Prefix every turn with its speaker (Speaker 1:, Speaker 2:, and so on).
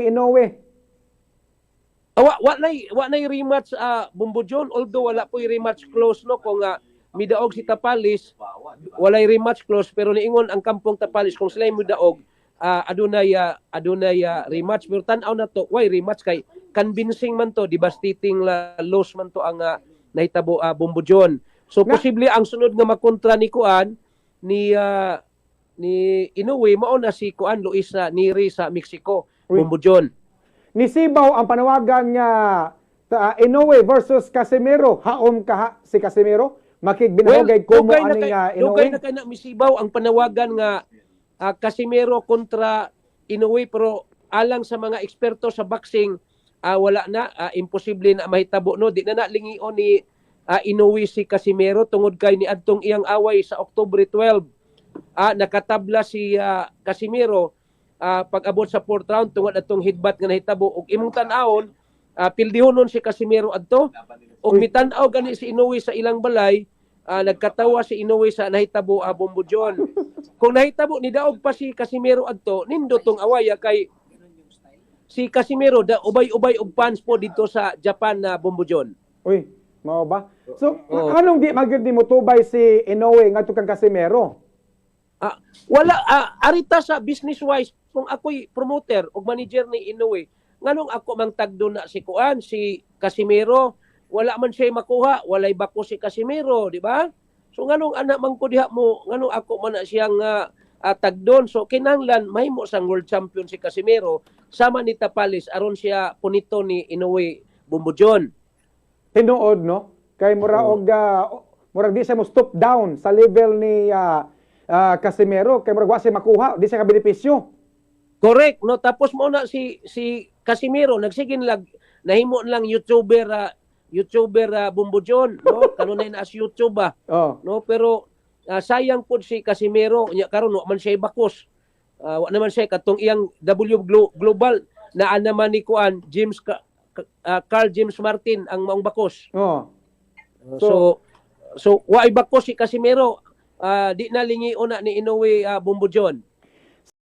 Speaker 1: Inoue?
Speaker 2: Wa nay rematch, Bombo John, although wala po'y rematch clause, no, kung midaog si Tapales, walay rematch clause, pero niingon ang kampong Tapales kung sila midaog, adunay rematch, pero tan-aw na to way rematch kay convincing man to, devastating la loss man to ang nahitabo, Bombo John. So posible ang sunod nga makontra ni kuan ni Inoue mao na si kuan Luis Neri sa Mexico.
Speaker 1: Uy.
Speaker 2: Bombo John.
Speaker 1: Nisibaw ang panawagan nga Inoue versus Casimero. Haom kaha si Casimero? Makigbinahogay kumo
Speaker 2: dugay na
Speaker 1: aning
Speaker 2: kay,
Speaker 1: Inoue?
Speaker 2: Dugay na kay na misibaw ang panawagan nga Casimero kontra Inoue, pero alang sa mga eksperto sa boxing, wala na, imposible na mahitabo, no. Di na na lingion ni Inoue si Casimero tungod kay ni adtong iyang away sa October 12, nakatabla si Casimero pag-abot sa fourth round tungod atong headbutt nga nahitabo. Ug imong tan-awon, pildihon nun si Casimero adto ug mitan-aw gani si Inoue sa ilang balay, nagkatawa si Inoue sa nahitabo, Bombo John. Kung nahitabo ni daog pa si Casimero adto, nindot tong awaya kay si Casimero da ubay-ubay og fans po dito sa Japan na, Bombo John.
Speaker 1: Uy, mao ba? So,
Speaker 2: Oo.
Speaker 1: Anong di magyud ni motubay si Inoue ngadto kang Casimero?
Speaker 2: Wala, arita sa business wise, kung ako'y promoter o manager ni Inoue, nganong ako mang tagdo na si kuan si Casimero? Wala man siya makuha, walay bako si Casimero, di ba? So nganong anak man ko diha mo, nganong ako man na siyang tagdon? So kinahanglan mahimo sang world champion si Casimero sama ni Tapales aron siya punito ni Inoue, Bombo John.
Speaker 1: Tinuod, no? Kay mura og murag di siya mo stop down sa level ni Casimero kay murag wa siya makuha, di siya kabenepisyo.
Speaker 2: Correct, no? Tapos mo na si si Casimero nagsigin lag nahimo lang YouTuber, Bombo John, no? Kanunay na as YouTube ba, no? Pero sayang pud si Casimero nya karon wa man siya bakos. Wa naman siya katong iyang W Global naa naman ni kuan James Carl James Martin ang maong bakos. So, wa bakos si Casimero. Di na lingi una ni Inoue, Bombo John.